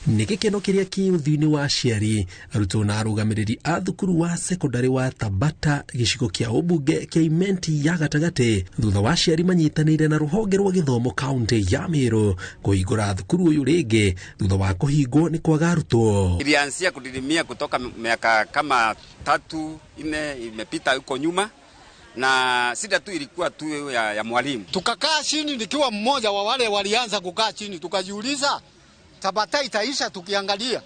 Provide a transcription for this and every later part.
Nĩ gĩkeno kĩrĩa kĩ ũthiũ-inĩ wa aciari, arutwo na arũgamĩrĩri a thukuru wa sekondari wa Tabata gĩcigo kĩa ũmbunge kĩa Imenti ya gatagatĩ thutha wa aciari manyitanĩire na rũhonge rwa gĩthomo kaunti ya Meru kũhingũra thukuru ũyũ rĩngĩ thutha wa kũhingwo nĩ kwaga arutwo. Ilianzia kudidimia kutoka miaka kama 3-4 imepita huko nyuma, na shida tu ilikuwa tu ya mwalimu. Tukakaa chini, nikiwa mmoja wa wale walianza kukaa chini, tukajiuliza Tabata itaisha tukiangalia.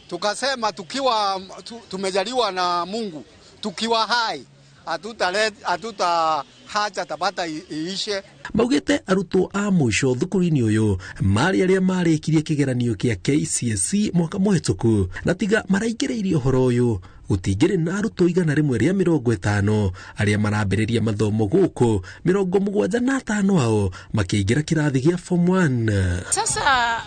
Tukasema tukiwa tumejaliwa na Mungu, tukiwa hai hatuta hacha Tabata iishe. Maugite arutwo a mũico thukuru-inĩ ũyũ marĩ arĩa marĩkirie kĩgeranio kĩa KCSE mwaka mũhĩtũku, na tiga maraingĩrĩirie ũhoro ũyũ gũtingĩrĩ na arutwo 150 arĩa marambĩrĩria mathomo gũkũ, 75 ao makĩingĩra kĩrathi gĩa form 1. Sasa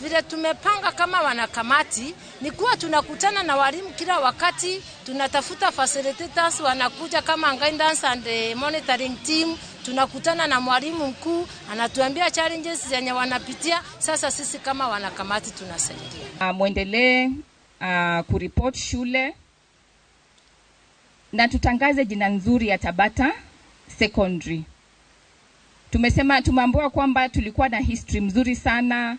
vile tumepanga kama wanakamati ni kuwa tunakutana na walimu kila wakati, tunatafuta facilitators wanakuja kama guidance and monitoring team, tunakutana na mwalimu mkuu anatuambia challenges zenye wanapitia. Sasa sisi kama wanakamati tunasaidia. Muendelee kuripot shule na tutangaze jina nzuri ya Tabata Secondary. Tumeambiwa kwamba tulikuwa na history mzuri sana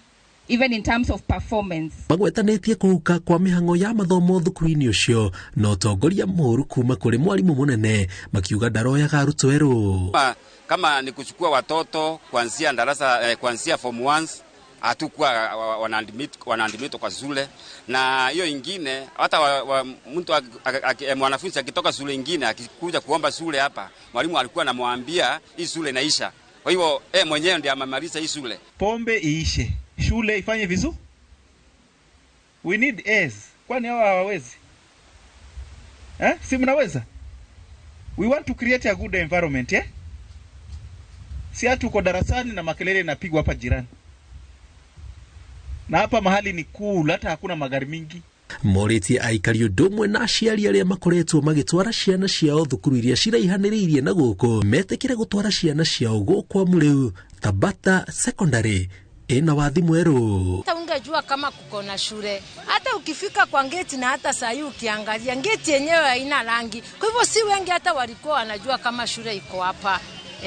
even in terms of performance. Magwetanĩtie kũhuka kwa mĩhang'o ya mathomo thukuru-inĩ ũcio na ũtongoria mũũru kuma kũrĩ mwarimũ mũnene, makiuga ndaroyaga arutwo erũ. Kama ni kuchukua watoto kuanzia darasa, kuanzia form 1 hatakuwa wanaadmit kwa shule, na hiyo ingine hata mtu mwanafunzi akitoka shule ingine akikuja kuomba shule hapa, mwalimu alikuwa anamwambia hii shule inaisha. Kwa hivyo mwenyewe ndiye amemaliza hii shule. Pombe iishe, shule ifanye vizuri. We need A's. Kwani hawa hawawezi? Si mnaweza? We want to create a good environment, eh? Si hatu uko darasani na makelele inapigwa hapa jirani. Na hapa mahali ni cool, hata hakuna magari mingi. Morĩtie aikari ũndũ ũmwe na aciari arĩa makoretwo magĩtwara ciana ciao thukuru iria ciraihanĩrĩirie na gũkũ metĩkĩre gũtwara ciana ciao gũkũ amu rĩu Tabata Secondary ina wathi mwerũ. Hata ungejua kama kuko na shule, hata ukifika kwa ngeti na hata saa hii ukiangalia ngeti yenyewe haina rangi. Kwa hivyo si wengi hata walikuwa wanajua kama shule iko hapa.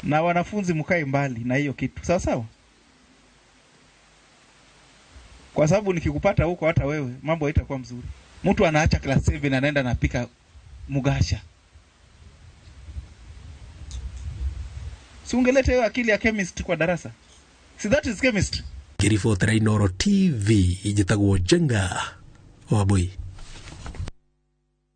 Na wanafunzi mkae mbali na hiyo kitu, sawa sawa? Kwa sababu nikikupata huko hata wewe mambo haitakuwa mzuri. Mtu anaacha class 7 anaenda anapika mugasha. Si ungeleta hiyo akili ya chemist kwa darasa? Si that is chemistry. Ngĩribotera Inooro TV, njĩtagwo Njenga Wambui.